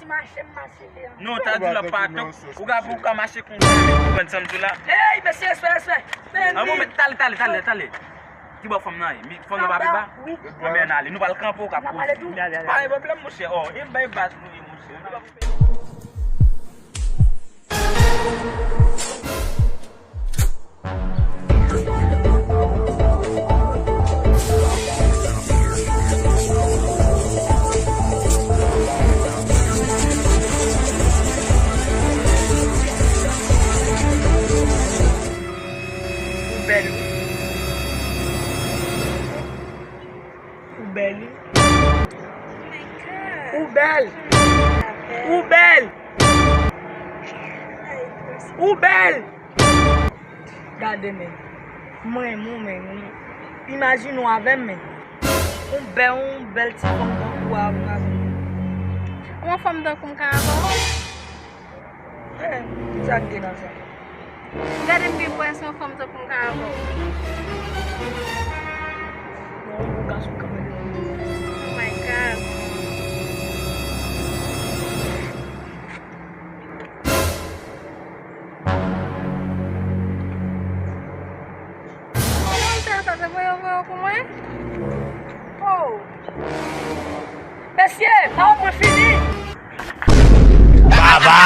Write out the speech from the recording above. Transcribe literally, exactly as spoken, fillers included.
Mache, m mache devan. Non, ta di lòt pa tou. Ou ka, ou ka mache konsa, men ou konprann sa m di w la. Ey, mesye, respè, respè. Men, an bon, men, tale, tale, tale, tale. Ki bò fanm nan ye? Mi, fanm nan pa pi ba? Wi. Anben, ann ale. Nou pral kanpe, ou ka poze. Pa gen pwoblèm, monchè. Oh, e bay baz nou ye, monchè. Ou bèl, wi. Ou bèl, wi. Ou bèl. Ou bèl. Ou bèl. Gade, men. Mwen, mwen, men. Imajine w avè m, men. Yon bèl, yon bèl ti fanm tankou w avè m. Yon fanm tankou m ka avè w? Eh, sa k gen nan sa? Gade m gen pwès yon fanm tankou m ka avè w. Yon gason kanmenm. Oh my God. Konnen w te sa, se voye voye pou mwen? Oh. Mesye, pa w mwen fini. Baba.